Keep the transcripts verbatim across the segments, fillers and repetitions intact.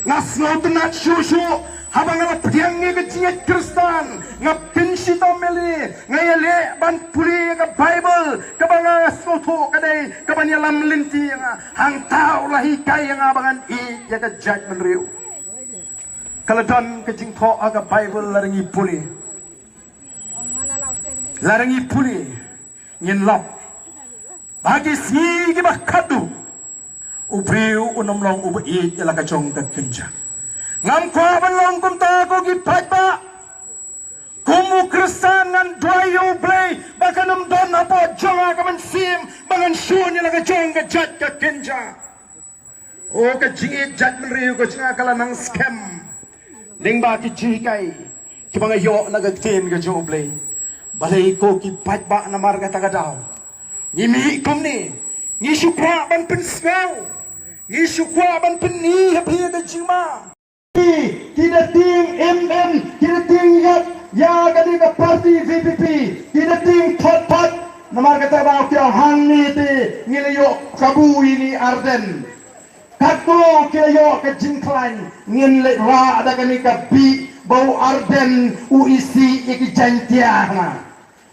Nga sngewtynnat shuh shuh haba nga la pdiang ïa ka jingngeit Khristan, nga pynshito mele, nga ïaleh ban pule ïa ka Baibl, kaba nga sngewthuh ka dei kaban ïalam lynti ïa nga. Hangta u la hikai ïa nga ba ngan ïeit ïa ka jaitbynriew. Ka la don ka jingthoh ha ka Baibl, lada ngi pule, lada ngi pule, ngin lap ba ki sngi kiba khatduh u briew un ym long uba ïeit ïa la ka jong ka kynja. Ngam kwah ban long kumta, ko ki paidbah. Kum u Khristan ngan duwai ïa U Blei ba kan ym don hapoh jong nga ka mynsiem ba ngan shun ïa la ka jong ka jait ka kynja. O, ka jingïeit jaitbynriew ka jong nga ka la nang skhem lyngba ki jinghikai kiba nga ïoh na ka ktien ka jong U Blei. Balei, ko ki paidbah, namar kata ka daw ngi mih kumne, ngi shu kwah ban pynsngew, ngi shu kwah ban pyni ha phi ka jingma. Ki da tieng im im, ki da tieng ïap ïa kane ka party V P P, ki da tieng thot thot. Namar kata ba ki ong hangne te ngi la ïoh kabu ïa i Ardent. Katno ki la ïoh ka jingkhlaiñ, ngin leit rah da kane ka bih ba u Ardent u isih ïa ki Jaiñtia.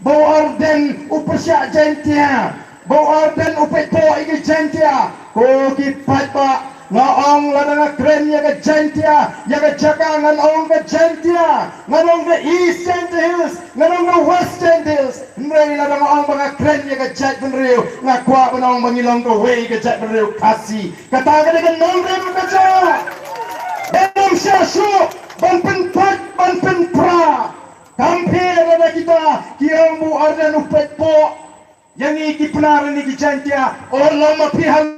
Ba u Ardent u pyrshah Jaiñtia, ba u Ardent u peit pok ïa ki Jaiñtia. Ko ki paidbah, nga ong lada nga kren ïa ka Jaiñtia, ïa ka jaka ngan ong ka Jaiñtia, ngan ong ka East Jaintia Hills, ngan ong ka West Jaintia Hills. Hynrei lada nga ong ba nga kren ïa ka jaitbynriew, nga kwah ban ong ba ngi long kawei ka jaitbynriew Khasi. Kata ka dei ka nongrim ka jong nga. Ym shah shuh ban pynpait ban pynpra. Kam pher lada kita ki ong ba u Ardent u peit pok ïa ngi ki Pnar, ïa ngi ki Jaiñtia. O, lum ma phi halor,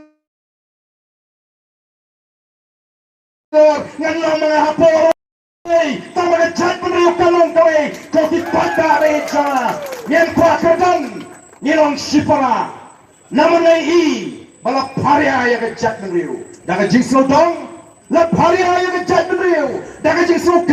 ngan lum ma nga hapoh. Ei, tang ba ka jaitbynriew ka long kawei, ko ki paidbah ba ïeit jong nga. Ngim kwah kyrdan, ngi long shipara. Namar ngi i ba la pharia ïa ka jaitbynriew da ka jingsngewdong, la pharia ïa ka jaitbynriew da ka jingsngew